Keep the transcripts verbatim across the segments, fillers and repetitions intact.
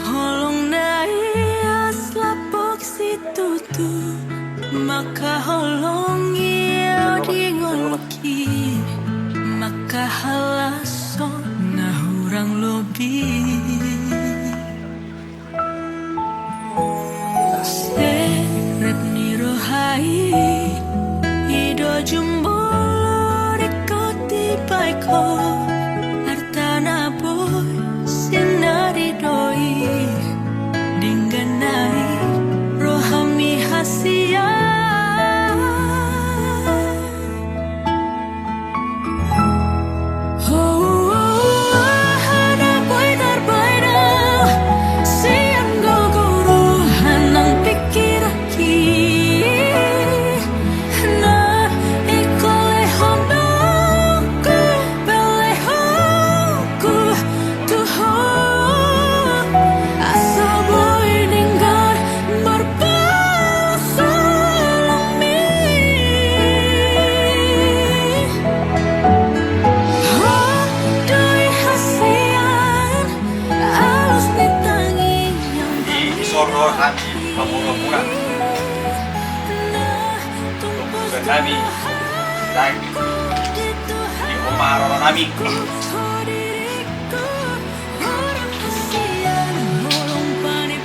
Holong na ias lapok situtu, mangkaholongi au di ngolungki, mangkahalason na hurang lobi. Serep ni roha i, i do jumolo ringkot dibahen ho, arta na boi sinari do i, denggan nai rohami hasian. Ho, ho, ho, na boi tarbahen sian gogo roha nang pingkiranki, na ingkon lehononku, pe lehononku tu ho, asa boi denggan marpasu holongmi. Ho do i hasian, alus ni tangiang. Di son do hami pamoruonmuna. Tung tubuan nami, daging, di on ma haroronami.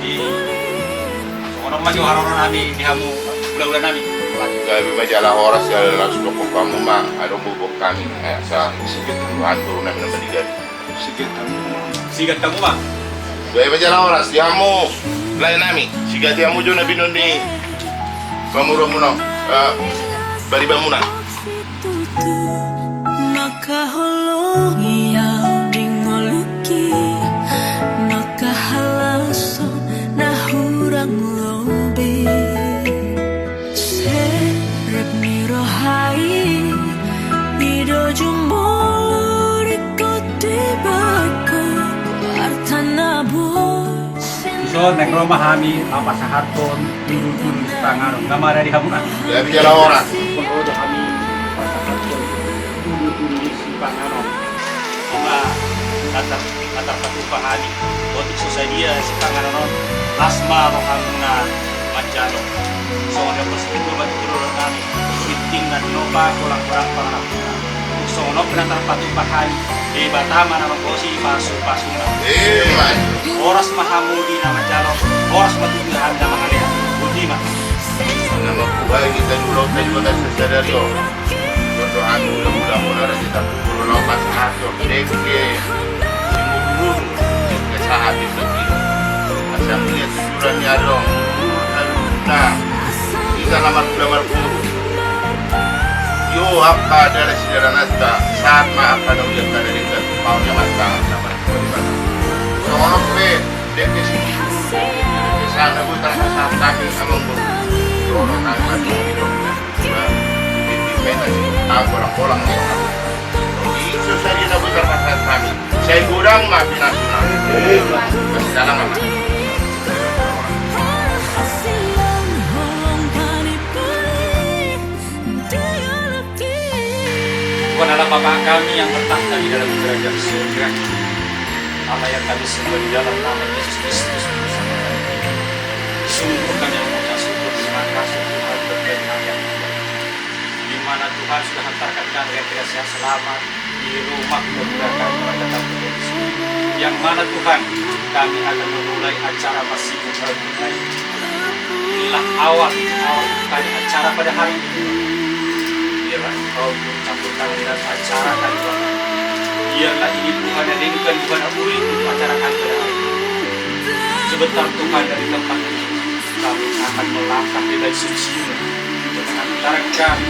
Di, songon on ma jo haroronami di hamu hulahula nami. Gabe ma jala horas, jala las dohot hamu ma adong bohobot nami. Eh, sa, sigat hamu, Tuhan, boru nami na mangalean. Sigat hamu. Sigat hamu ma. Gabe ma jala horas di hamu lae nami. Sigati hamu jo na binoan ni pamoruonmuna, eh, paribanmuna. Mangkaholongi au di ngolungki, mangkahalason na hurang lobi. Serep ni roha i, i do jumolo ringkot dibahen ho, arta na boi. Dison naeng ro ma hami pasahathon tudu-tudu sipanganon, na mada di hamuna. Gabe jala horas. Dison ro do hami pasahathon tudu-tudu sipanganon. Ima na tar-, na tarpatupa hami, otik so sadia sipanganon on, las ma rohamuna manjalo. Songon na pos itu batu turun nami, tinggal nopa kolang-kolang panganon. Songon on pe na tarpatupa hami, Debata ma na manggohi pasu-pasuna. Amen. Horas ma hamu di na manjalo, horas ma tutu hami na mangalean. Boti ma. Na mambuhai hita di ulaonta di bagasan sadari on. Dohot hami hulahula, molo na di tampuk ulaon pasahathon dengke, simudurudur, dengke sahat di topi. Asa melihat tujuran ni adong, na hita na marhula marboru. Io, angka dala sidalananta, sahat ma angka na ulian na denggan, paon ni Amanta na martua di basa. Songon on pe, dengke simudurudur, dengke sahat na boi tarpasahat hami amangboru. Ro do hami marhula marboru. Di mena si tahu bolang-bolang. Iso sadia na boi tarpasahat hami. Sai godang ma pinasuna. Dalam ma. Tuhan Allah Bapa kami yang bertakhta di dalam kerajaan surga, Allah yang kami sembah di dalam nama Yesus Kristus, sungguh kami mengucap syukur, terima kasih Tuhan, berkenan yang di mana Tuhan sudah hantarkan kami dengan sehat selamat di rumah keluarga kami, Raja Tuhan Yesus. Yang mana Tuhan, kami akan memulai acara Masibu Rabu Nai. Inilah awal, awal kami acara pada hari ini. Biarlah Engkau turut campur tangan dalam acara kami, Tuhan. Biarlah ini Tuhan yang ringkan, Tuhan yang uli untuk acara kami pada hari ini. Sebentar Tuhan dari tempat ini, kami akan melangkah di dalam suci untuk mengantarkan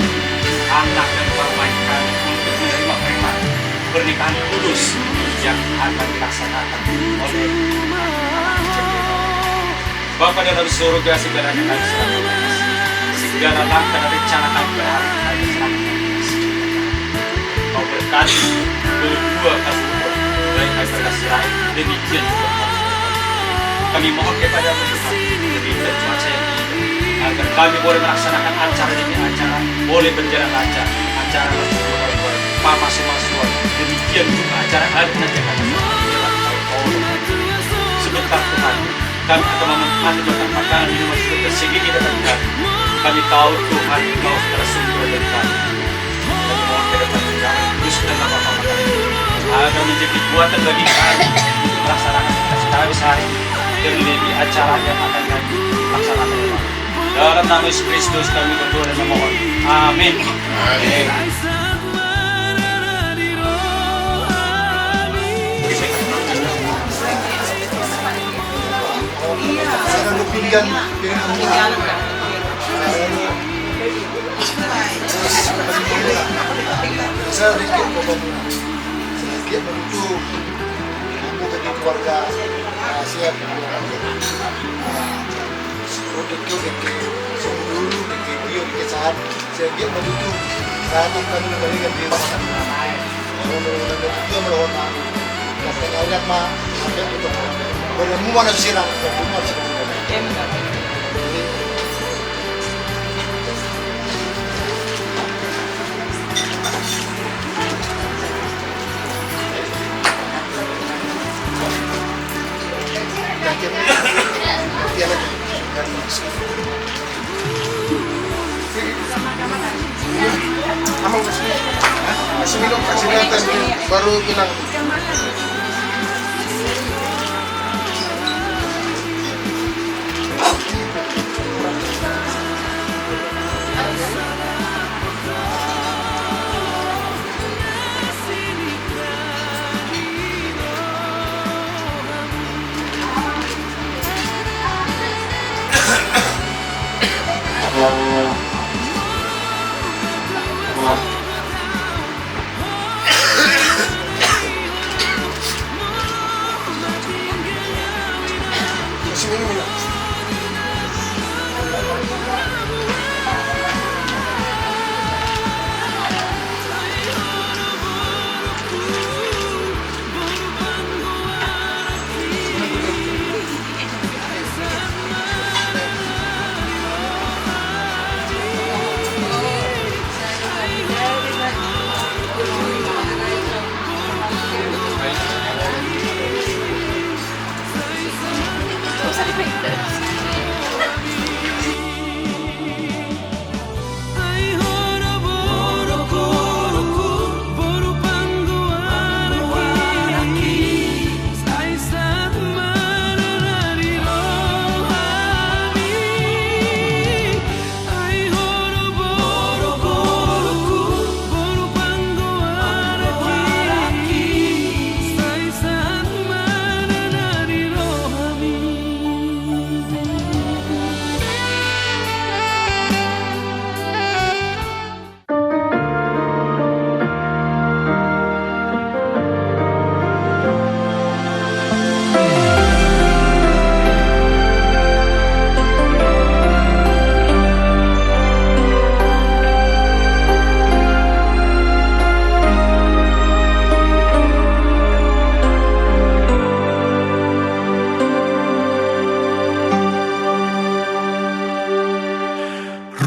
anak dan parumaen kami untuk menerima pernikahan, pernikahan kudus yang akan dilaksanakan oleh Bapa dalam surga, segala yang kami serahkan, segala langkah dan rencana kami pada hari ini kami serahkan. Kau berkati kedua kami, baik kami berkasi lain, demikian juga kami. Kami mohon kepada Tuhan, berikan cuaca yang indah, agar kami boleh melaksanakan acara demi acara, boleh berjalan lancar, acara pamasu-masuan, demikian juga acara adat dan jakarta. Tuhan, kami akan memenuhi Tuhan makanan minuman sudah tersedianya di hadapan kami. Kami tahu Tuhan, Engkau sudah sungguh dari kami. Kami mohon ke depan Tuhan, teruskanlah Bapa kami agar menjadi kekuatan bagi kami untuk melaksanakan tugas kami sehari ini dan lebih acara yang akan kami laksanakan, Tuhan. Dalam nama Yesus Kristus kami berdoa dan memohon. Amin. Amin. Saya ada pinggan, pinggan murah. Saya sedikit, sedikit menutup. Aku jadi keluarga, ah, siap. Udah kau deke, sebelum deke, dia deke saat. Saya dia mau tutu. Saya tuh kan udah balik di rumah sakit. Kalau udah tutu sama orang. Katanya lihat mah, sampai tutup. Udah mau mana sirang, udah mau sirang. Baru bilang.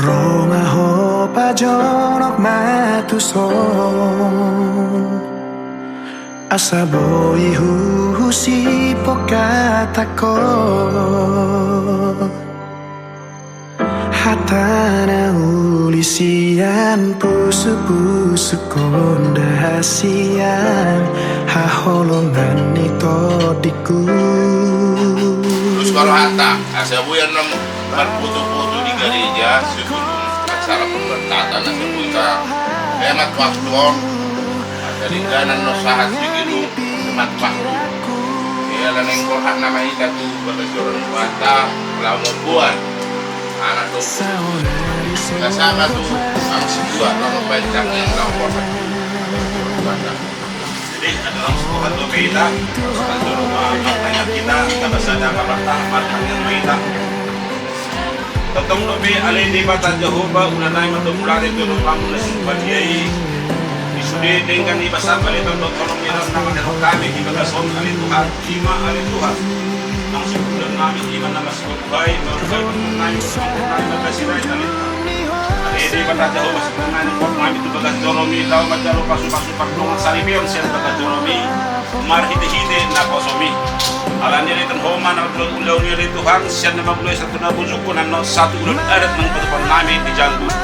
Ro ma ho pajonok ma tuson, asa boi huhusip ho hatangkon. Hata na uli sian pusupusukon, da sian haholongan ni tondingku. Terus kalau hata, asa boi annon marfoto-foto di gareja sebelum acara pemberkatan, asa boi ta hemat waktu on. Asa denggan annon sahat di gedung tepat waktu. Ia laneng borhat nama hita tu bagas joro ni Tuhanta, laho mamboan anak tu. Asa ma tu angsi dua, laho mambaen tangiang laho borhat. Jadi, asa langsung borhat dope hita, langsung ma-, martangiang hita, kita basada ma-, martangiang ma hita. Tongtong dope ale Debata Jahowa, ulaon nami ma tongtong ulaon ni tondimuna na sumbadia i. Di sude denggan i, basa, balintang dohot holong ni roham na mandalan hami di bagasan on, ale Tuhan, i ma ale Tuhan. Nang sipujion nami, i ma na masihol tu Ho, mauliate ma nami, mauliate ma nami, marga Sirait, ale Tuhan. Ale Debata Jahowa, sipujion nami, hot nami tu bagas joromi, laho manjalo pasupasu pardongan saripeon sian bagas joromi. marhitehite naposomi. Alani i ale Tuhan, Ho ma na mandok ulaon i ale Tuhan, sian na mangulahon sahat tu na bujung, annon sahat tu ulaon adat na patupahon nami di janggut.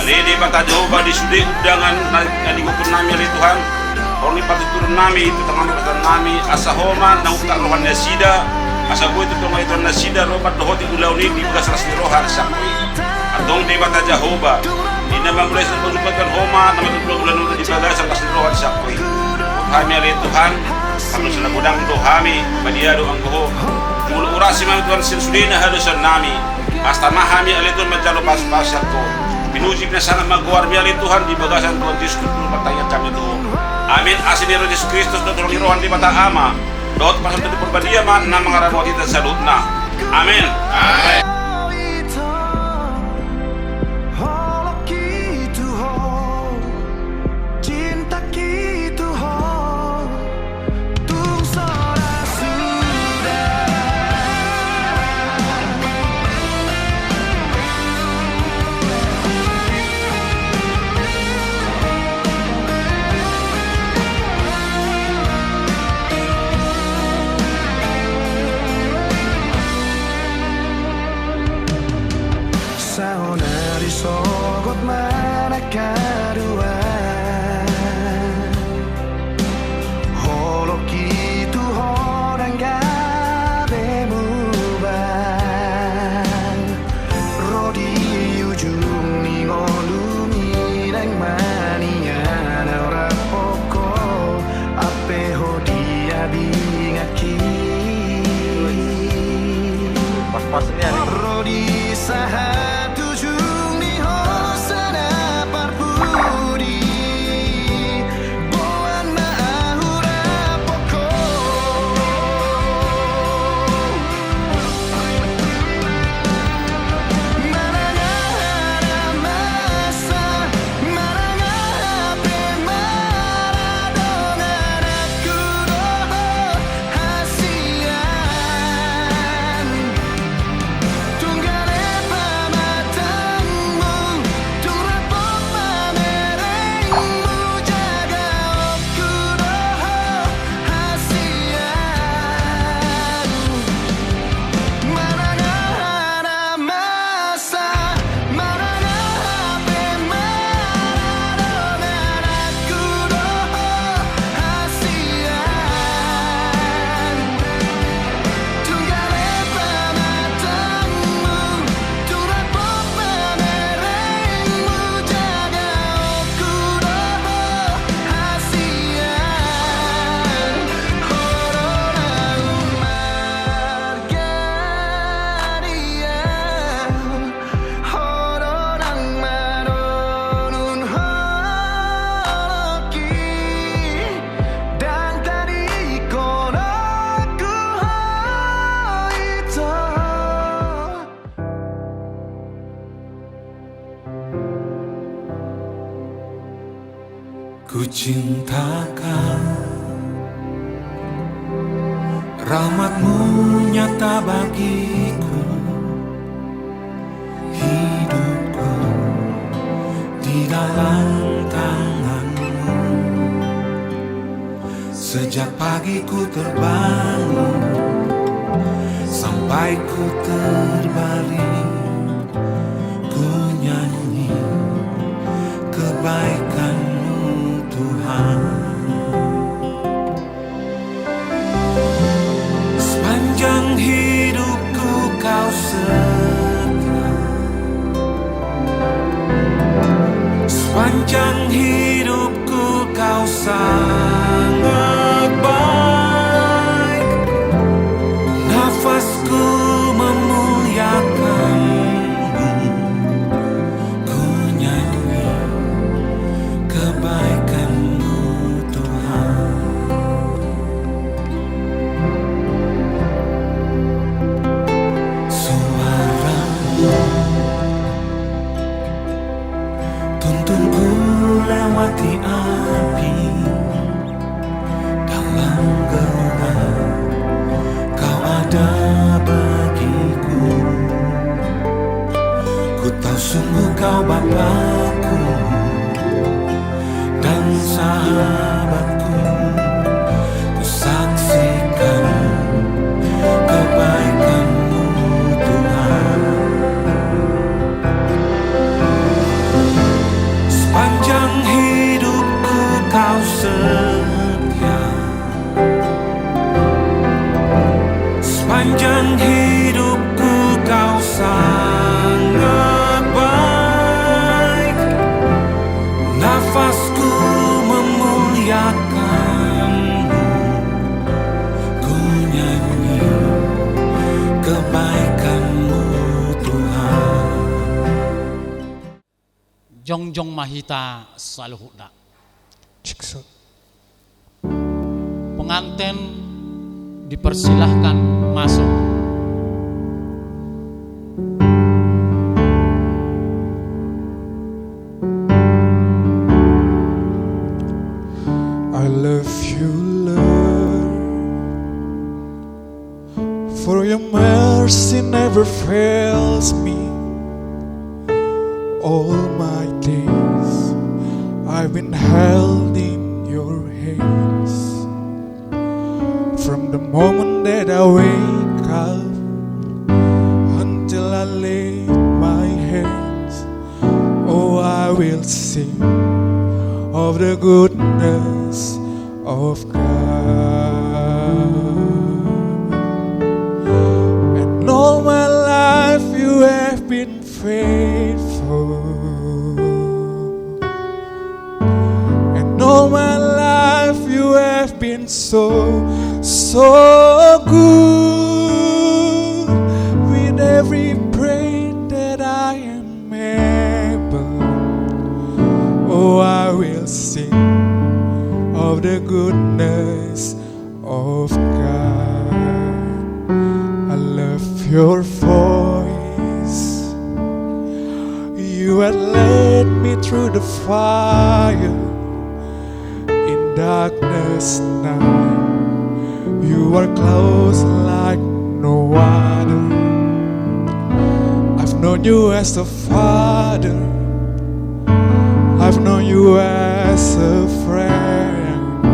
Ale Debata Jahowa, di sude undangan na digokhon nami ale Tuhan, holong ni partituru nami tu tonga ni bagasan nami, asa Ho ma na ungkap roha ni nasida, asa boi tu tonga ni roha nasida ro mandohoti ulaon i di bagasan las ni roha sian Ho i. Antong Debata Jahowa, di na mangulahon sahat tu na bujung, Ho ma na mandok ulaon i di bagasan las ni roha sian Ho i. Hami ale Tuhan, hami na godang do hami, badia do anggo Ho. Molo urasi ma Tuhan sian sude na hadosaon nami, asa tama hami ale Tuhan manjalo pasupasuon Ho. Pinuji pinasangap ma goarmi ale Tuhan di bagasan Tuhan Jesus Kristus martangiang hami tu Ho. Amin. Asi ni roha ni Jesus Kristus dohot holong ni roha ni Debata Ama dohot parsaoran ni Tondi Parbadia ma na mangaramoti hita saluhutna. Amin. Amin. Saonari sogot ma na kadua. Holong i tu ho ndang gabe muba. Ro di ujung ni ngolumi ndang maniana rap ho, hape ho di abingaki. Pas-pas ni, ya. Ro di sahat ujung ni hosana parpudi. Boan ma ahu rap ho. Manang aha na masa, manang aha pe maradongan, aku do ho hasian. Tung gale pamatamu, tung rap ho pamerengmu, jagaonku do ho hasian. Manang aha na masa, manang aha pe maradongan, aku do ho hasian. Tung gale pamatamu, tung rap ho pamerengmu, jagaonku do ho hasian. Ho do na ummarga dia. Ho do nang manonun holong i, ndang tadingkon ho ito. Ku cinta kau, rahmat-Mu nyata bagiku, hidupku di dalam tangan-Mu. Sejak pagi ku terbangun sampai ku terbaring, ku nyanyi kebaikan-Mu, Tuhan. Sepanjang hidupku Kau setia, sepanjang hidup ku Kau sangat baik, nafasku memuliakan-Mu, ku nyanyi kebaikan-Mu, Tuhan. Suara-Mu tuntun ku lewati api, dalam gelap Kau ada bagiku. Ku tahu sungguh Kau Bapakku dan sahabatku. Ku setia. Sepanjang hidupku kau sangat baik. Nafasku memuliakanmu. Ku nyanyi kebaikanmu, Tuhan. Jongjong ma hita saluhutna. Penganten dipersilahkan masuk. I love you, Lord. For your mercy never fails me. All my days I've been held in your hands. From the moment that I wake up until I lay my head, oh, I will sing of the goodness of God. And all my life you have been faithful. And all my life you have been so, so good. With every breath that I am able, oh, I will sing of the goodness of God. I love your voice. You have led me through the fire in darkest night. You are close like no other. I've known you as a father. I've known you as a friend,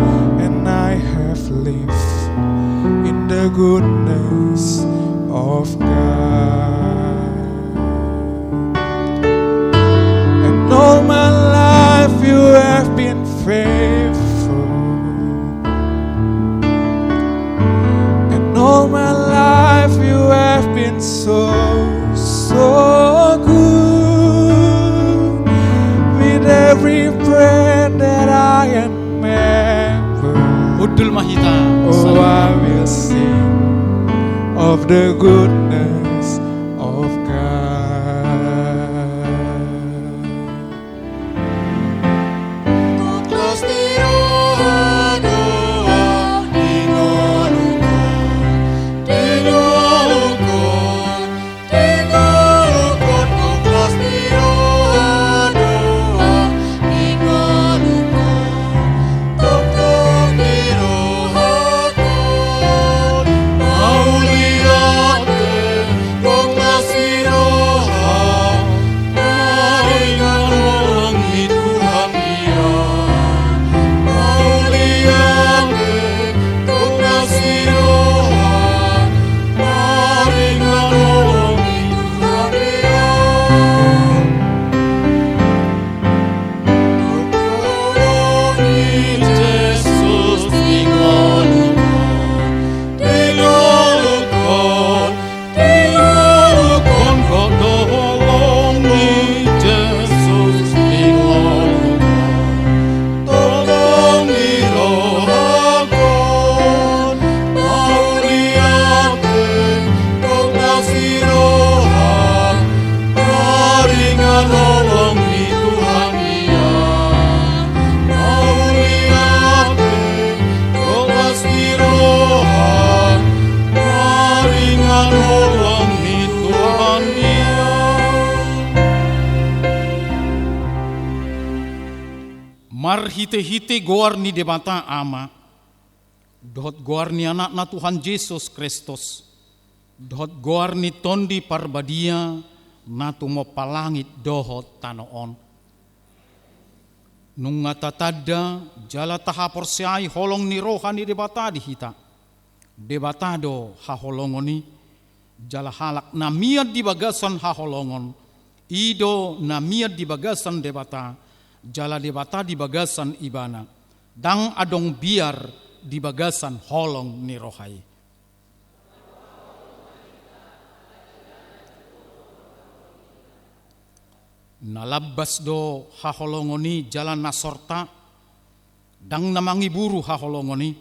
and I have lived in the goodness of God. And all my life you have been faithful. And all my life you have been so, so good. With every breath that I am able, hundul ma hita. Oh, I will sing of the goodness of God. Marhitehite goar ni Debata Ama, dohot goar ni Anakna Tuhan Jesus Kristus, dohot goar ni Tondi Parbadia na tumompa langit dohot tano on. Nunga tatanda jala tahaporseai holong ni roha ni Debata di hita. Debata do haholongon i, jala halak na mian di bagasan haholongon, i do na mian di bagasan Debata, jala Debata di bagasan ibana. Ndang adong biar di bagasan holong ni roha i. Na lambas do haholongon i jala na sorta, ndang na mangiburu haholongon i,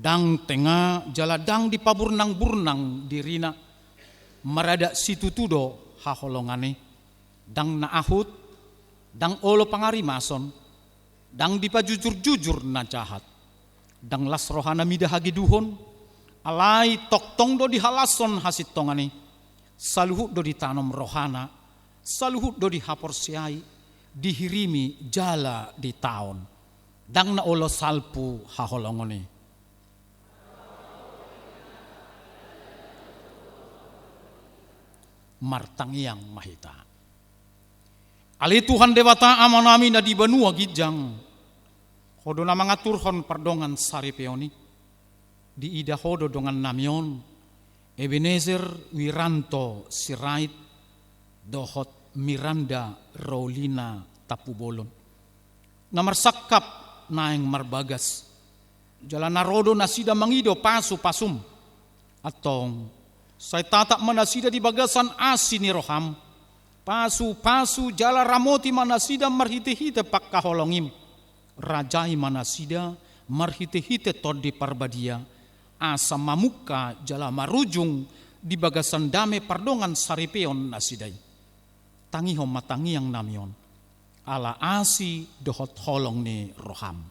ndang tenga jala ndang dipaburnang-burnang dirina, maradat situtu do haholongan i, ndang na ahut, ndang olo pangarimason, ndang dipajujur-jujur na jahat, ndang las rohana mida hageduhon, alai tongtong do dihalashon hasintongan i, saluhut do ditanom rohana, saluhut do dihaporseai, dihirimi jala ditaon, ndang na olo salpu haholongon i. Martangiang ma hita. Ale Tuhan Debata Amanami na di banua ginjang, Ho do na mangaturhon pardongan saripeon i. Diida Ho do dongannami on, Ebenezer Wiranto Sirait dohot Miranda Raulina Tampubolon, na marsangkap naeng marbagas, jala na ro do nasida mangido pasu-pasum. Antong, sai tatap ma nasida di bagasan asi ni roham. Pasu-pasu jala ramoti ma nasida marhite-hite pangkaholongim. Rajai ma nasida marhite-hite Tondi Parbadia, asa mamungka jala marujung di bagasan dame pardongan saripeon nasida i. Tangihon ma tangiangnami on, ala asi dohot holong ni roham.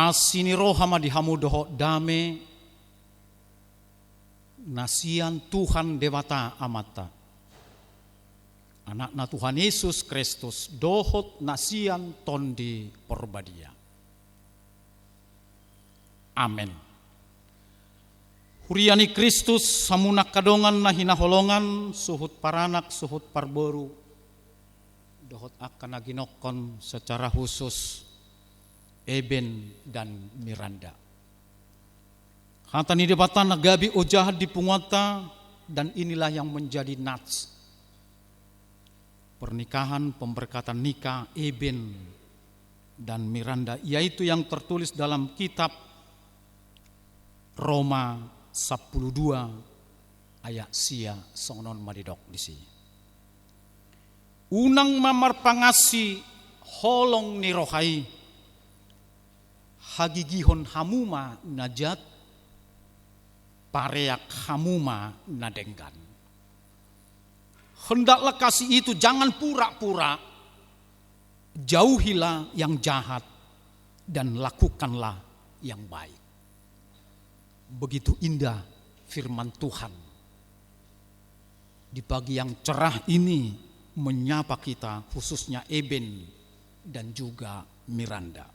Asi ni roha ma di hamu dohot dame na sian Tuhan Debata Amanta, Anakna Tuhan Yesus Kristus, dohot na sian Tondi Parbadia. Amen. Huria ni Kristus, hamu angka dongan na hinaholongan, suhut paranak, suhut parboru, dohot angka na ginokkon secara khusus Eben dan Miranda. Hata ni Debata na gabe ojahan di punguanta, dan inilah yang menjadi nats pernikahan, pemberkatan nikah Eben dan Miranda, yaitu yang tertulis dalam kitab Roma sampulu dua ayat sia, songon on ma didok disi. Unang ma marpangansi holong ni roha i, hagigihon hamu ma na jat, pareak hamu ma na denggan. Hendaklah kasih itu jangan pura-pura, jauhilah yang jahat dan lakukanlah yang baik. Begitu indah firman Tuhan di pagi yang cerah ini menyapa kita, khususnya Eben dan juga Miranda.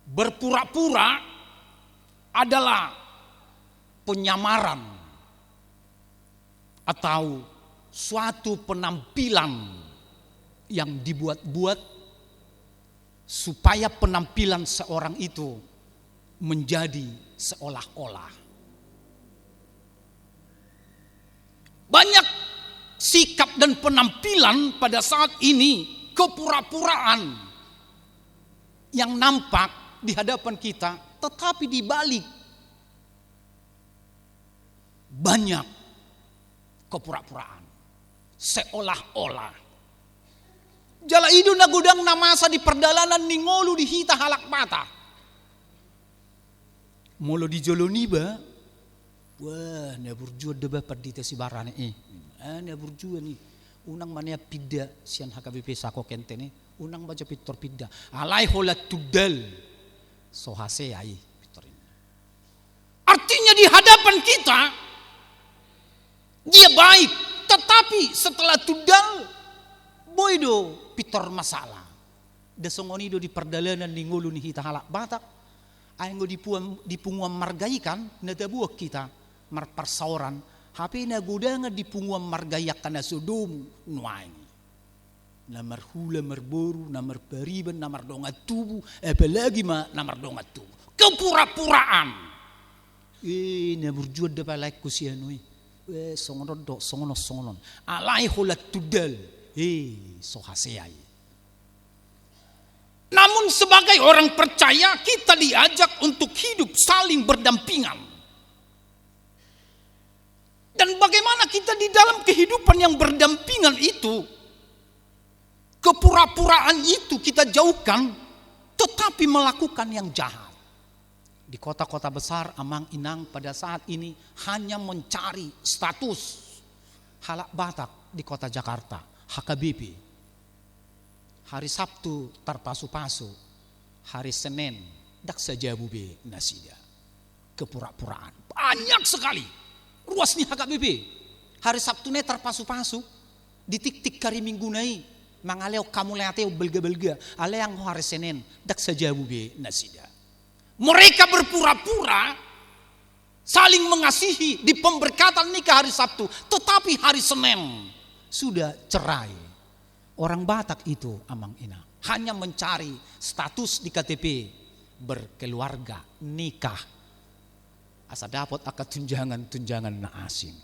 Berpura-pura adalah penyamaran atau suatu penampilan yang dibuat-buat Supaya penampilan seorang itu menjadi seolah-olah. Banyak sikap dan penampilan pada saat ini kepura-puraan yang nampak di hadapan kita, tetapi di balik banyak kepura-puraan, seolah-olah. Jala i do na godang na masa di pardalanan ni ngolu di hita halak Batak. Molo di jolo niba, wah, na burju on da ba pandita Sibarani i. Ah, na burju on i. Unang ma nian pinda sian H K B P Sako Kenten i. Unang ma jo pintor pinda. Alai holan tundal. So hasea i pintor i. Artinya di hadapan kita, dia baik, tetapi setelah tundal, boi do pintor masalah. Da songon i do di pardalanan ni ngolu ni hita halak Batak, ai anggo di puan-, di punguan marga i kan, na taboan hita marparsaoran, hape na godangan di punguan marga i angka na so domu nuaeng i. Na marhula marboru, na marpariban, na mardongan tubu, apalagi ma na mardongan tubu. Kepura-puraan. Eh, na burju on da palaengku si anu i. Eh, songon on do, songon on, songon on. Alai holan tundal. Eh, so hasea i. Namun sebagai orang percaya, kita diajak untuk hidup saling berdampingan. Dan bagaimana kita di dalam kehidupan yang berdampingan itu, kepura-puraan itu kita jauhkan, tetapi melakukan yang jahat. Di kota-kota besar, amang inang, pada saat ini hanya mencari status. Halak Batak di kota Jakarta, H K B P. Hari Sabtu tarpasu-pasu, hari Senin ndang sajabu be nasida. Kepura-puraan. Banyak sekali. Ruas ni H K B P. Hari Sabtu na i tarpasu-pasu. Di tiktik hari Minggu na i. Mangalehon hamu mauliate, balga-balga. Alai anggo hari Senin, ndang sajabu be nasida. Mereka berpura-pura saling mengasihi di pemberkatan nikah hari Sabtu, tetapi hari Senin sudah cerai. Orang Batak itu, amang inang, hanya mencari status di K T P, berkeluarga, nikah, asa dapot angka tunjangan-tunjangan na asing.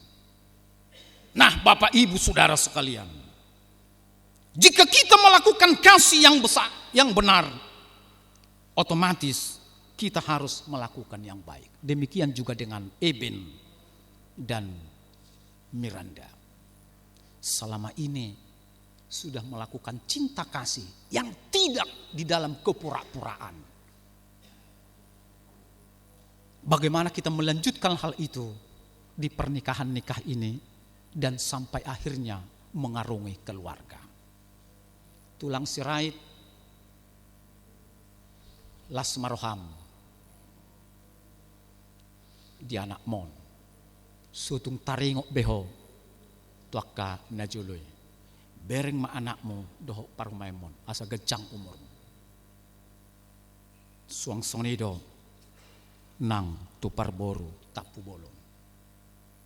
Nah, Bapak, Ibu, Saudara sekalian, jika kita melakukan kasih yang besar, yang benar, otomatis kita harus melakukan yang baik. Demikian juga dengan Eben dan Miranda. Selama ini sudah melakukan cinta kasih yang tidak di dalam kepura-puraan. Bagaimana kita melanjutkan hal itu di pernikahan nikah ini dan sampai akhirnya mengarungi keluarga. Tulang Sirait, las ma roham di anakmon. So tung taringot be ho tu angka na jolo i. Bereng ma anakmu dohot parumaenmon, asa ganjang umurmu. Suang songon i do nang tu parboru Tampubolon.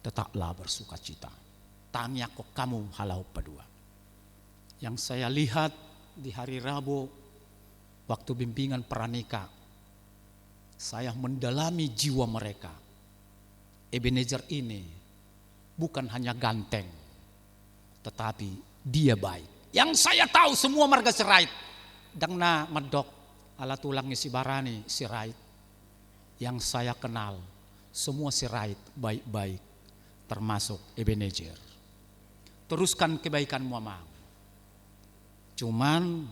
Tetaplah bersukacita. Tangiangkon hamu halaho padua. Yang saya lihat di hari Rabu, waktu bimbingan pranikah, saya mendalami jiwa mereka. Ebenezer ini bukan hanya ganteng, tetapi dia baik. Yang saya tahu, semua marga Sirait, ndang na mandok ala tulang ni Sibarani Sirait. Yang saya kenal, semua Sirait baik-baik, termasuk Ebenezer. Teruskan kebaikanmu, Amang. Cuman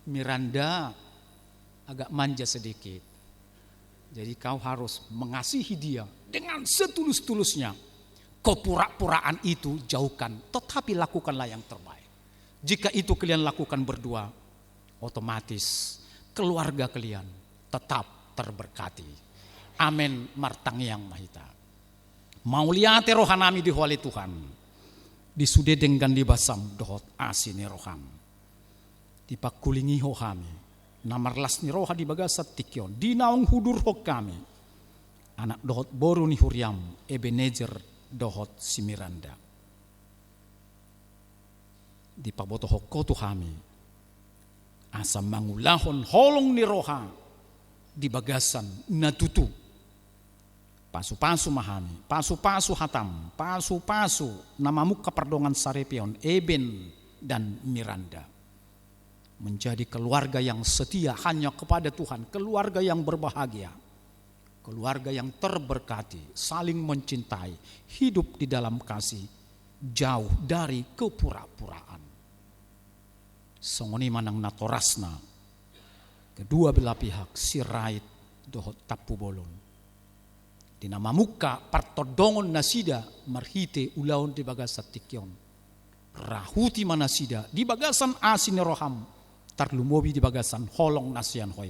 Miranda agak manja sedikit. Jadi kau harus mengasihi dia dengan setulus-tulusnya. Kepura-puraan itu jauhkan, tetapi lakukanlah yang terbaik. Jika itu kalian lakukan berdua, otomatis keluarga kalian tetap terberkati. Amen. Martangiang ma hita. Mauliate rohanami di Ho ale Tuhan, di sude denggan ni basam dohot asi ni roham. Dipangkulingi Ho hami, na marlas ni roha di bagasan tingki on, di naung hudurhon hami anak dohot boru ni huriam, Ebenezer dohot si Miranda. Dipabotohon Ho tu hami asa mangulahon holong ni roha di bagasan na tutu. Pasu-pasu ma hami, pasu-pasu hatam, pasu-pasu na mamungka pardongansaripeon, Eben dan Miranda. Menjadi keluarga yang setia hanya kepada Tuhan, keluarga yang berbahagia, keluarga yang terberkati, saling mencintai, hidup di dalam kasih, jauh dari kepura-puraan. Songon i ma nang natorasna kedua belah pihak, Sirait dohot Tampubolon. Di na mamungka partondongon nasida marhite ulaon di bagasan tingki on. Rahuti ma nasida di bagasan asi ni roham, tarlumobi di bagasan holong na sian Ho i.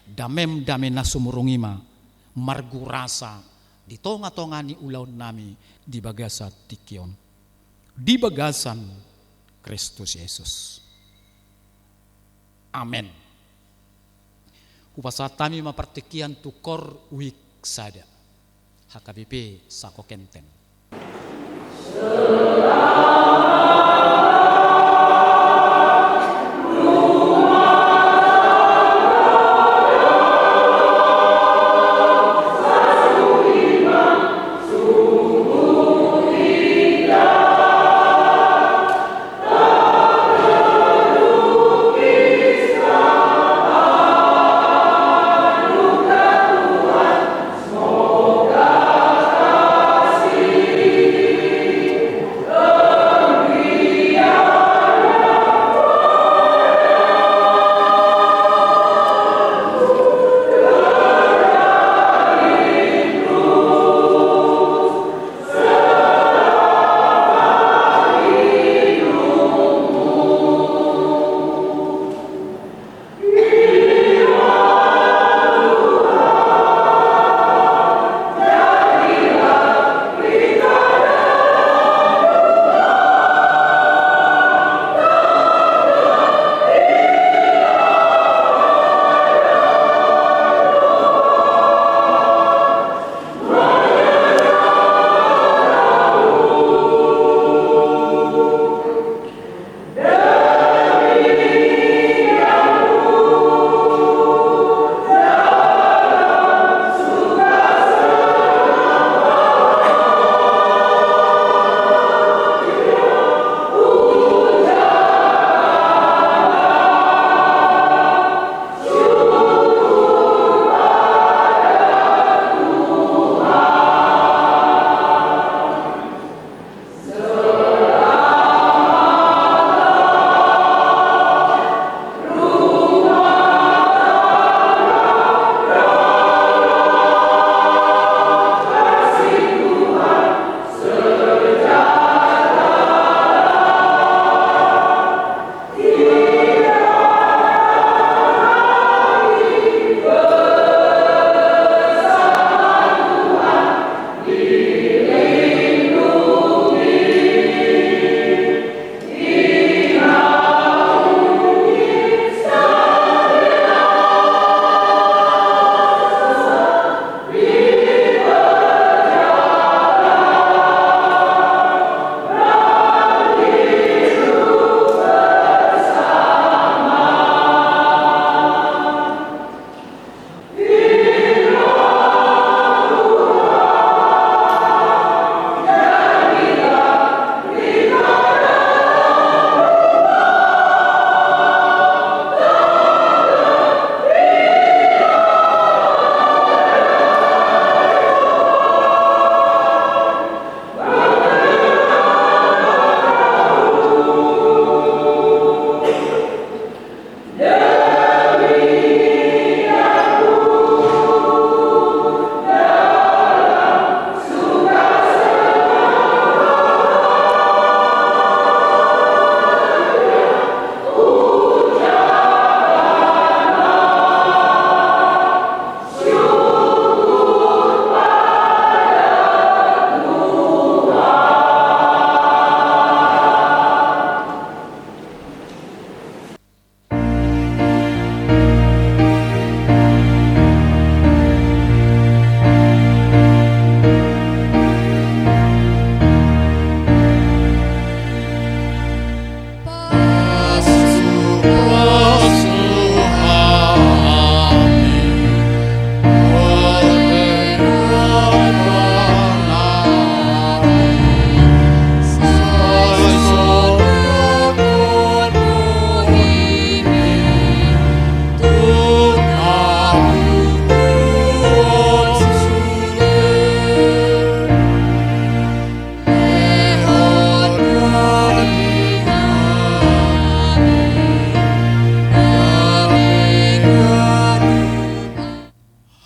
Damem dame na sumurung i ma margurasa di tonga-tonga ni ulaonnami di bagasan tingki on, di bagasan Kristus Jesus. Amen. Hupasahat hami ma partingkian tu Kor Wijk sada, H K B P Sako Kenten.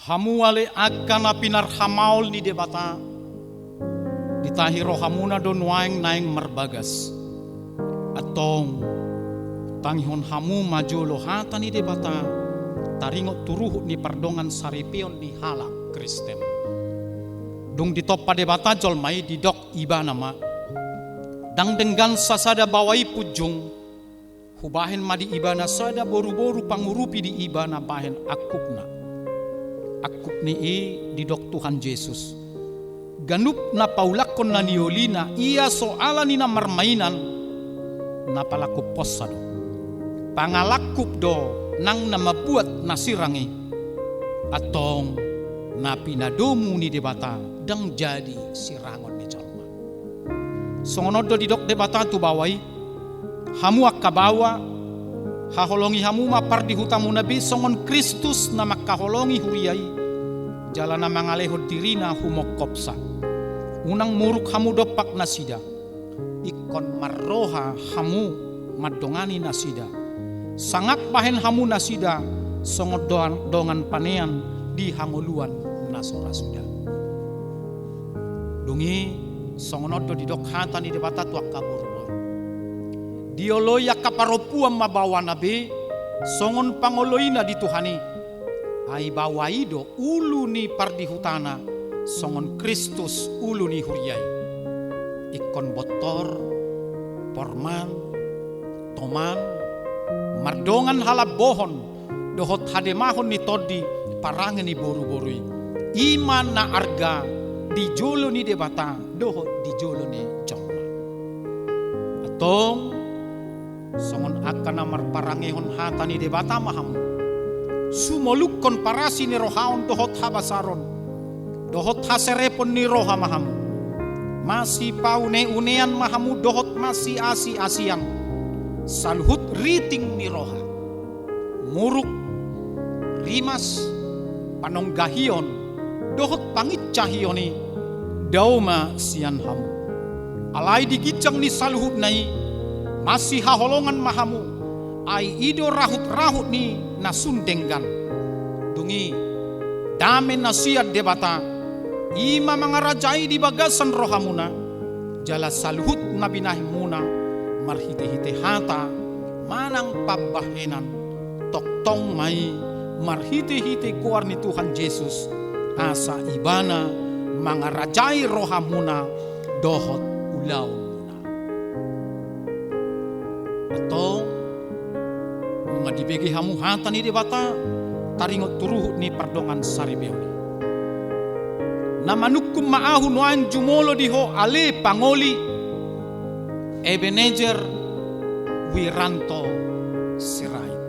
Hamu ale angka na pinarhamaol ni Debata, ditahi rohamuna do nuaeng naeng marbagas. Antong, tangihon hamu ma jolo hata ni Debata, taringot tu ruhut ni pardongan saripeon ni halak Kristen. Dung ditompa Debata jolma i, didok Ibana ma: Ndang denggan sasada baoa i punjung, hubahen ma di ibana sada boruboru pangurupi di ibana bahen angkupna. Angkup ni i didok Tuhan Jesus: Ganup na paulakkon na niolina, ia so ala ni na marmainan, na palangkuphonsa do. Pangalangkup do nang na mambuat na sirang i. Antong, na pinadomu ni Debata ndang jadi sirangon ni jolma. Songon on do didok Debata tu baoa i: Hamu angka baoa, haholongi hamu ma pardihutamuna be songon Kristus na mangkaholongi huria i, jala na mangalehon dirina humongkopsa. Unang muruk hamu dompak nasida, ingkon marroha hamu mandongani nasida. Sangap bahen hamu nasida songon doan-, dongan panean di hangoluan na so ra suda. Dung i, songon on do didok hata ni Debata tu angka boruboru: Dioloi angka parompuan ma baoana be songon pangoloina di Tuhan i. Ai baoa i do ulu ni pardihutana, songon Kristus ulu ni huria i. Ingkon bontor, porman, toman, mardongan halambohon dohot hademahon ni tondi parange ni boruboru i. I ma na arga di jolo ni Debata dohot di jolo ni jolma. Antong, songon angka na marparangehon hata ni Debata ma hamu. Sumolukkon parasi ni rohaon dohot habasaron, dohot haserepon ni roha ma hamu. Masipauneunean ma hamu dohot masiasiasian. Saluhut riting ni roha, muruk, rimas, panonggahion, dohot pangincahion i, dao ma sian hamu. Alai di ginjang ni saluhutna i, masihaholongan ma hamu, ai i do rahutrahut ni na sun denggan. Dung i, dame na sian Debata, i ma mangarajai di bagasan rohamuna, jala saluhut na binahenmuna, marhitehite hata manang pambahenan, tongtong ma i marhitehite goar ni Tuhan Jesus, asa Ibana mangarajai rohamuna dohot ulaonmuna. Antong, nunga dibege hamu hata ni Debata, taringot tu ruhut ni pardongan saripeon i. Na manungkun ma ahu nuaeng jumolo di ho ale pangoli, Ebenezer Wiranto Sirait.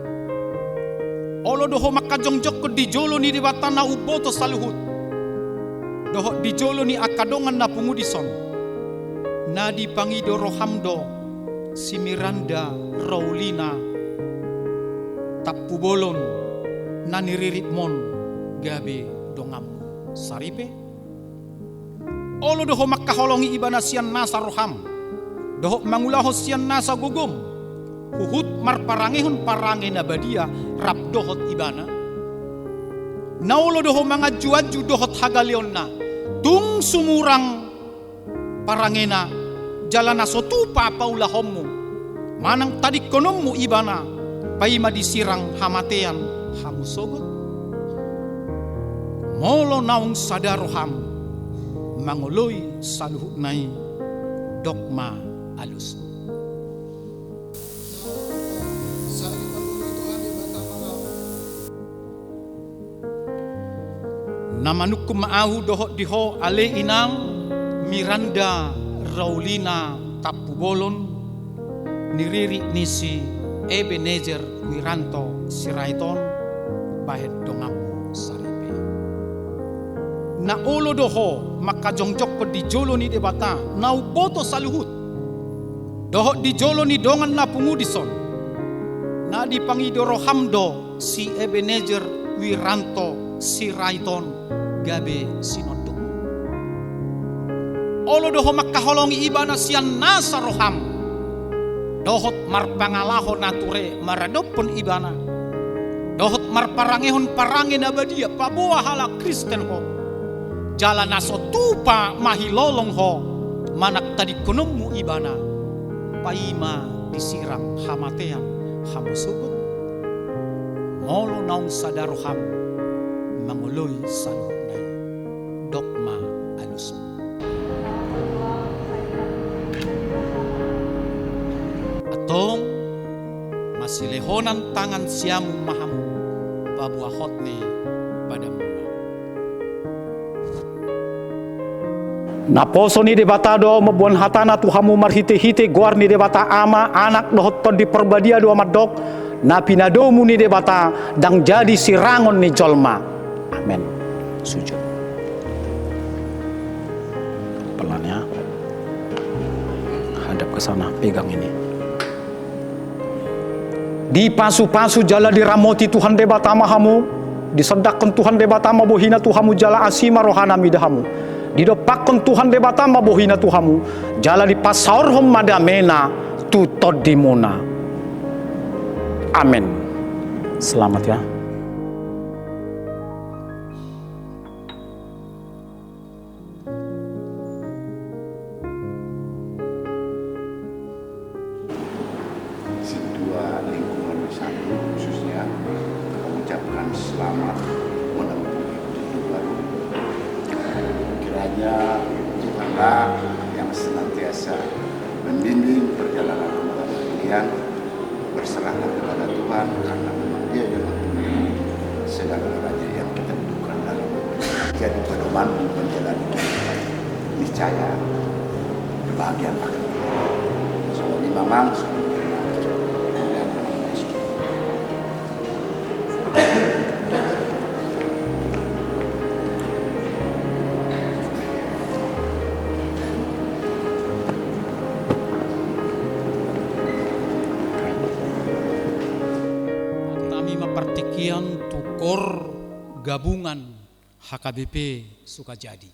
Olo do ho mangkajongjongkon di jolo ni Debata na umboto saluhut, dohot di jolo ni angka dongan na pungu dison, na dipangido roham do si Miranda Raulina Tampubolon na niriritmon gabe donganmu saripe? Olo do ho mangkaholongi ibana sian nasa roham, dohot mangulahon sian nasa gogom, huhut marparangehon parange na badia rap dohot ibana? Na olo do ho manganjuanju dohot hagaleonna, tung sumurang parangena, jala na so tupa paulahonmu manang tadingkononmu ibana, paima disirang hamatean hamu sogot? Molo naung sada roham mangoloi saluhutna i, dok ma alusmu. Na manungkun ma ahu dohot di ho ale inang Miranda Raulina Tampubolon, niririt ni si Ebenezer Wiranto Sirait on, bahen donganmu saripe. Na olo do ho mangkajongjongkon di jolo ni Debata na umboto saluhut, dohot di jolo ni dongan na pungu dison, na dipangido roham do si Ebenezer Wiranto Sirait on gabe sinondukmu? Olo do ho mangkaholongi ibana sian nasa roham, dohot marpangalaho na ture maradophon ibana, dohot Marparangehon parange na badia, paboa halak Kristen ho. Jala na so tupa mahilolong ho manangtadingkononmu ibana. Paima disirang hamatean hamu sogot. Molo naung sada roham mangoloi saluhutna i. Dok ma alusmu. Antong, masilehonan tangan siamun ma hamu paboa hot ni badanmuna. Naposo ni Debata do mamboan hatana tu hamu marhitehite goar ni Debata Ama, Anak dohot Tondi Parbadia do mandok, na pinadomu ni Debata ndang jadi sirangon ni jolma. Amen. Sujud. Pelan ya. Hadap ke sana, pegang ini. Dipasupasu jala diramoti Tuhan Debata ma hamu, disondangkon Tuhan Debata ma bohina tu hamu jala asi ma rohana mida hamu. Didompakkon Tuhan Debata ma bohina tu hamu, jala dipasaorhon ma damena tu tondimuna. Amen. Selamat ya. Sintua lingkungan Wisata khususnya mengucapkan selamat menempuh hidup baru. Kiranya Tuhanlah yang senantiasa membimbing perjalanan keluarga kalian. Berserahlah kepada Tuhan, karena memang Dia yang mempunyai segala raja yang kita dudukkan dalam. Jadi pedoman menjalani kehidupan. Niscaya kebahagiaan akan tiba. Semua di Mamang, semua di Mamang. Hami ma partingkian tu kor gabungan H K B P Sukajadi.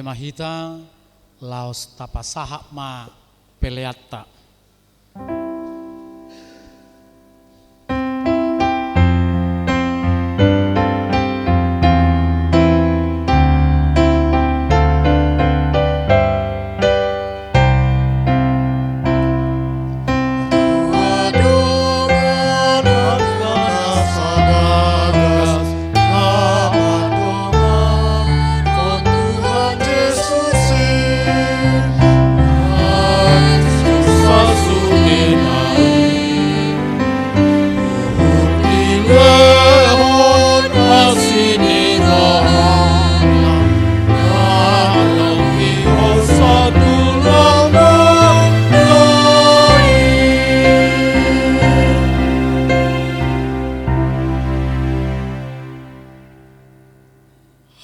Ma hita, laos tapasahat ma peleanta.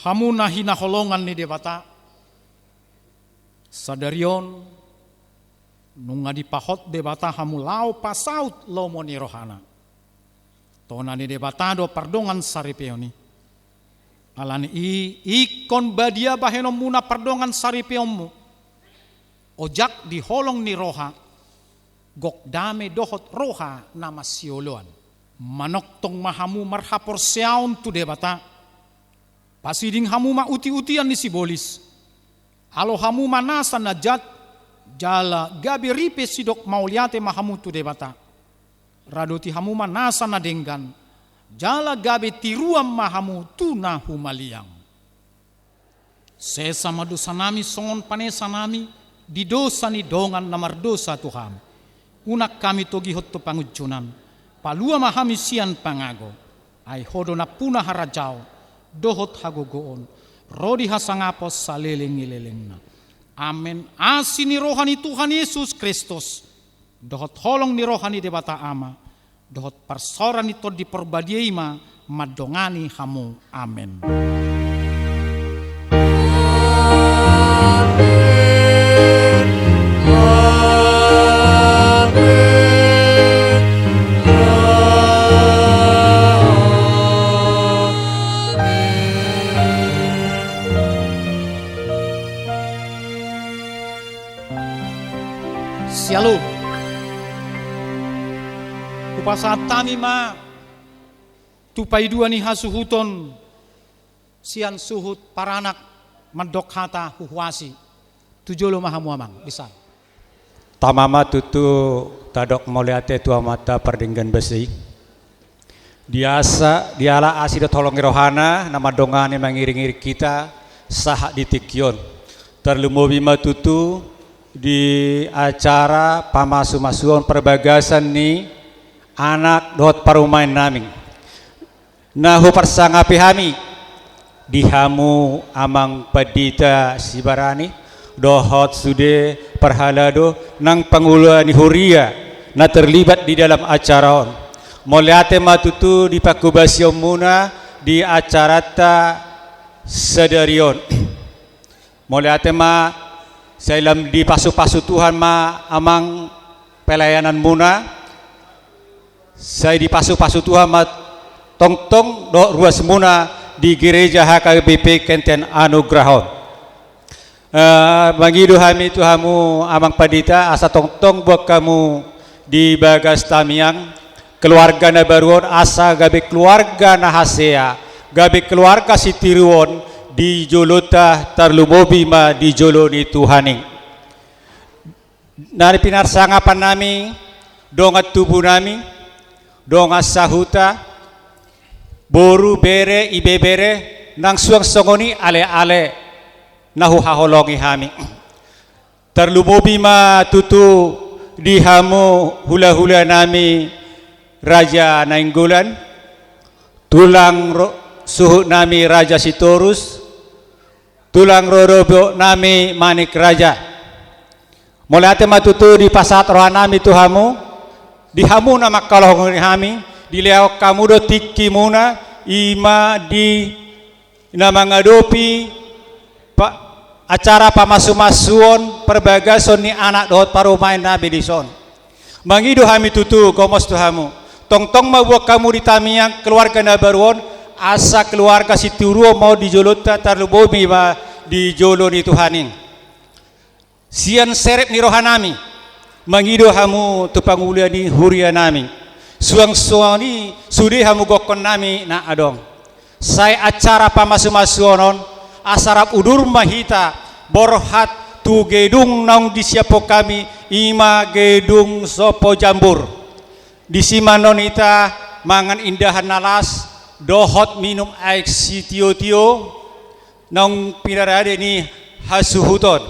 Hamu na hinaholongan ni Debata, sadari on nunga dipahot Debata hamu laho pasaut lomo ni rohana. Tona ni Debata do pardongan saripeon i. Ala ni i, ingkon badia bahenonmuna pardongan saripeonmu. Ojak di holong ni roha, gok dame dohot roha na masioloan. Manongtong ma hamu marhaporseaon tu Debata. Pasiding hamu ma uti-utian ni sibolis. Alo hamu ma nasa na jat, jala gabe ripe sidok mauliate ma hamu tu Debata. Radoti hamu ma nasa na denggan, jala gabe tiruan ma hamu tu na humaliang. Sesa ma dosanami songon panesanami di dosa ni dongan na mardosa tu hami. Unang hami togihon tu pangunjunan, palua ma hami sian pangago. Ai Ho do nampuna harajaon, dohot hagogoon, ro di hasangapon saleleng ni lelengna. Amen. Asi ni roha ni Tuhan Yesus Kristus, dohot holong ni roha ni Debata Ama, dohot parsaoran ni Tondi Porbadia i ma mandongani hamu. Amen. Syalom. Hupasahat hami ma tu paidua ni hasuhuton sian suhut paranak mandok hata huhuasi. Tu jolo ma hamu amang, bisa. Tama ma tutu tadok mauliate tu Amanta pardenggan basa i. Di asa, diala asi dohot holong ni rohana, na mandongani mangiring-iring hita, sahat di tingki on. Tarlumobi ma tutu di acara pamasu-masuon parbagason ni anak dohot parumaen nami. Na huparsangapi hami, di hamu amang pandita Sibarani, dohot sude parhalado nang pangula ni huria na terlibat di dalam acara on. Mauliate ma tutu di panghobasionmuna di acaranta sadari on. Mauliate ma, sai lam dipasu-pasu Tuhan ma amang pelayananmuna, sai dipasu-pasu Tuhan ma tongtong dohot ruasmuna di gereja H K B P Kenten Anugrah on. Eh, mangido hami tu hamu amang pandita, asa tongtong boan hamu di bagas tangiang, keluarga na baru on asa gabe keluarga na hasea, gabe keluarga sitiruon di jolonta tarlumobi ma di jolo ni Tuhan i. Na pinarsangapan nami, dongan tubu nami, dongan sahuta, boru, bere, ibebere, nang suang songon i ale-ale na huhaholongi hami. Tarlumobi ma tutu di hamu hula-hula nami Raja Nainggolan, tulang ro-, suhut nami Raja Sitorus, tulang rorobot nami Manik Raja. Mauliate ma tutu dipasahat roha nami tu hamu, di hamu na mangkaholongi hami, dilehon hamu do tingkimuna, i ma di na mangadopi pa-, acara pamasu-masuon parbagason ni anak dohot parumaen nami dison. Mangido hami tutu, gomos tu hamu. Tongtong ma boan hamu di tangiang keluarga na baru on, asa keluarga sitiruon ma on di jolonta tarlumobi ma di jolo ni Tuhan i. Sian serep ni rohanami, mangido hamu tu pangula ni hurianami. Suang songon i sude hamugonkonnami na adong. Sai acara pamasumasuon on, asa rap udur ma hita borhat tu gedung naung disiaphon hami, ima gedung Sopo Jambur. Disi ma annon hita mangan indahan na las, dohot minum aek sitiotio, naung pinarade ni hasuhuton,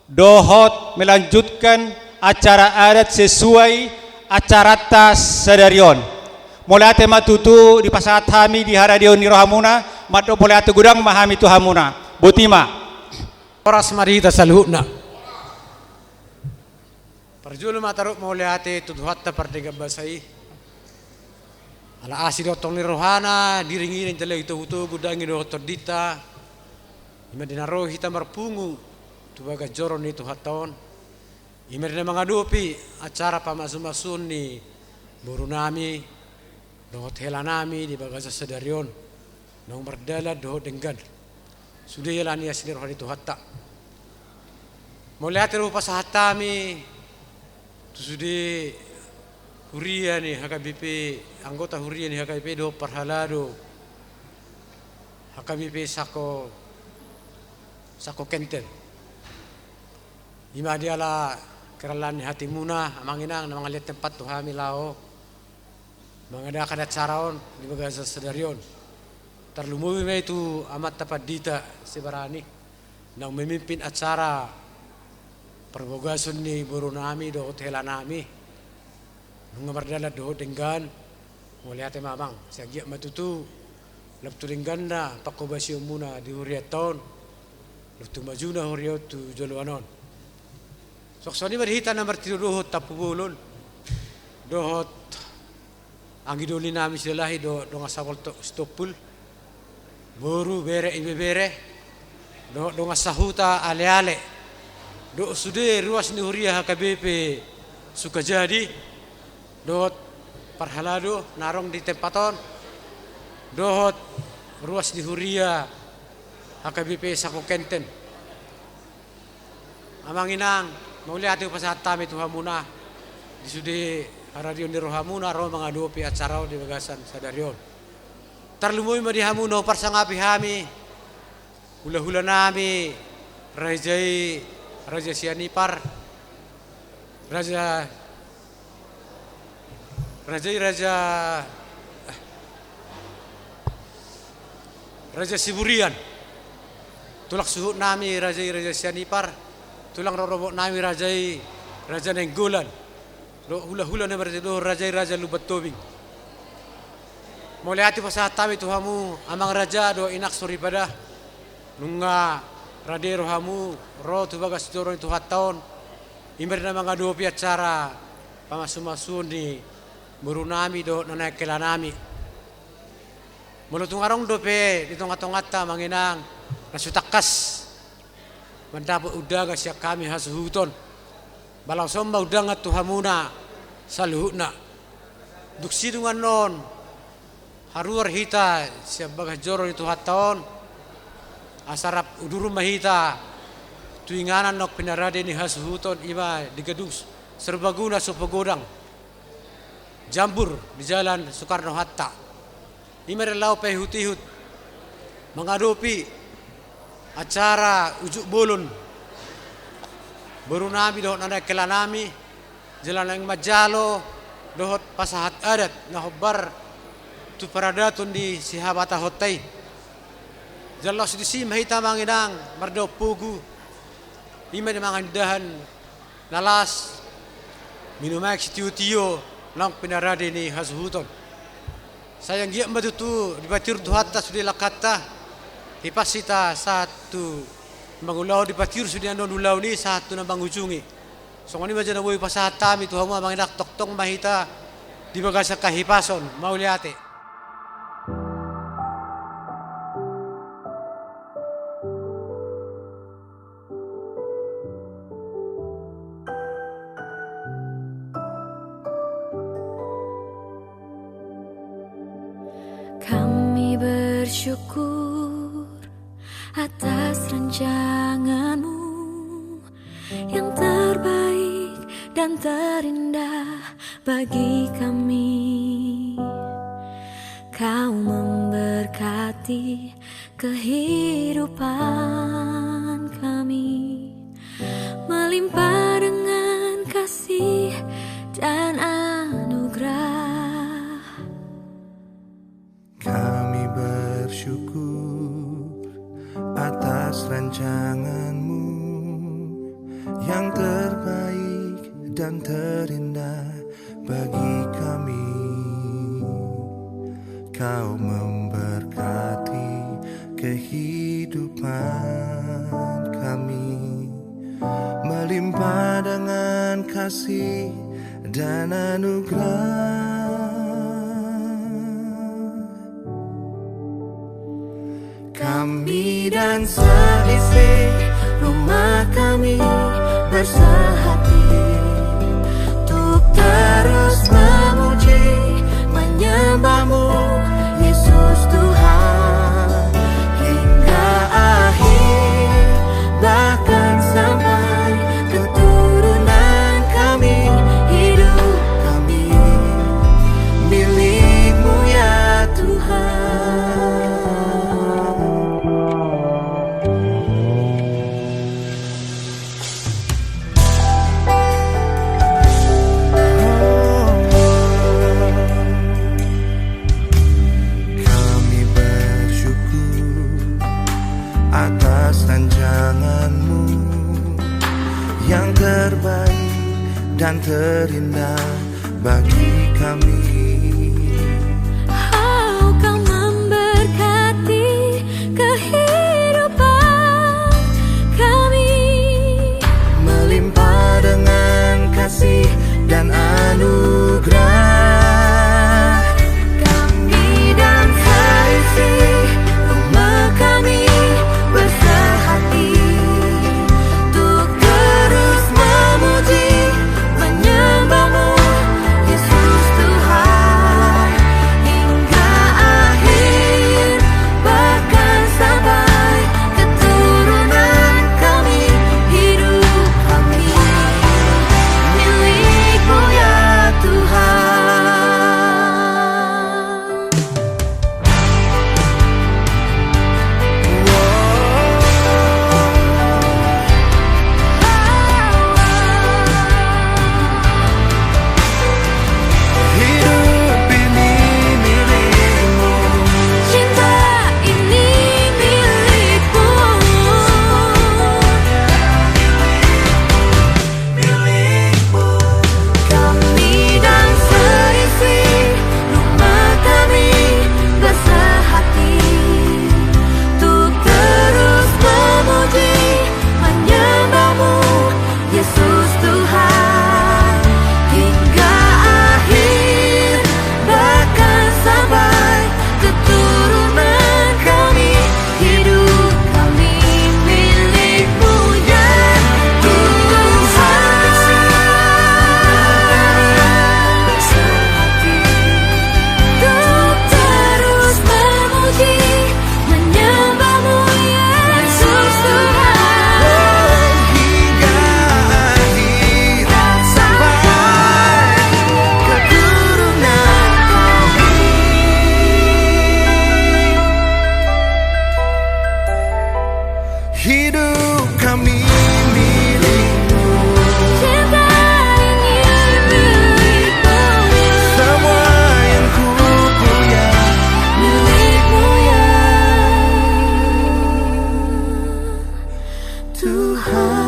dohot melanjutkan acara adat sesuai acaranta sadari on. Mauliate ma tutu dipasahat hami di haradeon ni rohamuna, mandok mauliate godang ma hami tu hamuna. Boti ma. Horas ma di hita saluhutna. Parjolo ma tarup mauliate tu Tuhanta pardenggan basa i. Ala asi dohot tongtong ni rohana, diringiring jala ditogutogu daging dohot tondinta. Ima di na ro hita marpungu tu bagas joro ni Tuhanta on. Ima di na mangadopi acara pamasumasuon ni borunami dohot helanami di bagasan sadari on, naung mardalan dohot denggan. Sude dialani asi ni roha ni Tuhanta. Mauliate do hupasahat hami tu sude huria ni H K B P, anggota huria ni H K B P dohot parhalado H K B P Sako, Sako Kenten. Ima diala kerallaan ni hatimuna, amang inang, na mangalean tempat tu hami laho mangadakan acara on di bagasan sadari on. Tarlumobi ma i tu amanta pandita Sibarani, naung memimpin acara parbagason ni borunami dohot helanami. Nunga mardalan dohot denggan. Mauliate ma amang, sai anggiat ma tutu lam tu dengganna panghobasionmuna di hurianta on, lam tu majuna huria on tu joloan on. Suang songon i ma di hita na martinodohon, tampubolon dohot anggi dolinami Silalahi dohot dongan sapoltok Sitompul, boru, bere, ibebere, dohot dongan sahuta, aleale, dohot sude ruas ni huria H K B P Sukajadi, dohot parhalado na adong di tempat on, dohot ruas ni huria H K B P Sako Kenten. Amang inang, mauliate hupasahat hami tu hamuna di sude haradeon ni rohamuna ro mangadopi acara on di bagasan sadari on. Tarlumobi ma di hamu na huparsangapi hami, hulahulanami, raja i, Raja Sianipar, raja, raja i, raja, raja Siburian. Tulang suhutnami raja i, raja Sianipar. Tulang rorobotnami raja i, raja Nainggolan. Dohot hulahula na martinodohon raja i, raja Lumban Tobing. Mauliate hupasahat hami tu hamu, amang raja dohot inang soripada. Nunga rade rohamu ro tu bagas joro ni Tuhanta on, ima di na mangadopi acara pamasumasuon ni borunami dohot nanaek helanami. Molo tung adong dope di tongatonganta, amang inang, na so tangkas mandapot undangan sian hami hasuhuton, ba laos on ma undangan tu hamuna saluhutna. Dung sidung annon, haruar hita sian bagas joro ni Tuhanta on, asa rap udur ma hita tu inganan naung pinarade ni hasuhuton, ima di gedung serbaguna Sopo Godang, Jambur, di Jalan Soekarno Hatta. Ima di na laho paihutihut mangadopi acara ujuk bolon borunami dohot nanaek helanami, jala naeng manjalo dohot pasahat adat na hombar tu paradaton ni sihabatahonta i. Jala laos disi ma hita, amang inang, mardaon pogu, ima di mangan indahan na las, minum aek sitiotio naung pinarade ni hasuhuton. Sai anggiat ma tutu dipatiur Tuhanta sude langkanta, hipas hita sahat tu mangulahon, dipatiur sude annon ulaon i sahat tu na mangujungi. Songon i ma jolo na boi pasahat hami tu hamu, amang inang, tongtong ma hita di bagasan hahipason. Mauliate. Kami bersyukur Atas rancangan-Mu yang terbaik dan terindah bagi kami. Kau memberkati kehidupan kami, melimpah dengan kasih dan anugerah. Kami bersyukur atas rancangan-Mu yang terbaik dan terindah bagi kami. Kau memberkati kehidupan kami, melimpah dengan kasih dan anugerah. Kami dan seisi rumah kami bersehati untuk terus memuji, menyembah-Mu, Yesus Tuhan, hingga akhir, bahkan sampai keturunan kami. Hidup kami milik-Mu, ya Tuhan. Kami bersyukur atas rancangan-Mu yang terbaik dan terindah bagi kami. Oh, Kau memberkati kehidupan kami, melimpah dengan kasih dan anugerah. Kami dan seisi rumah kami bersehati untuk terus memuji, menyembah-Mu, Yesus Tuhan, hingga akhir, bahkan sampai keturunan kami. Hidup kami milik-Mu, ya Tuhan. Hidup ini milik-Mu. Cinta ini milik-Mu. Kami dan seisi rumah kami bersehati untuk terus memuji, menyembah-Mu, Yesus Tuhan, hingga akhir, bahkan sampai keturunan kami. Hidup kami milik-Mu, ya Tuhan. Untuk terus memuji, menyembah-Mu, Yesus Tuhan. Hingga akhir, sampai keturunan kami. Hidup kami milik-Mu. Cinta ini milik-Mu. Semua yang ku punya milik-Mu, ya Tuhan.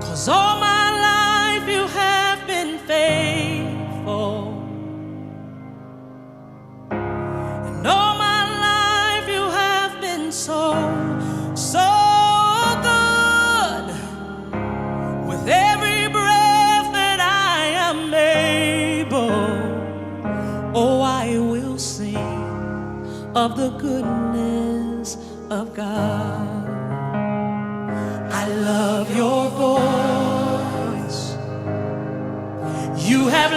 'Cause all my life you have been faithful. And all my life you have been so, so good. With every breath that I am able, oh, I will sing of the goodness of God. I love your voice. You have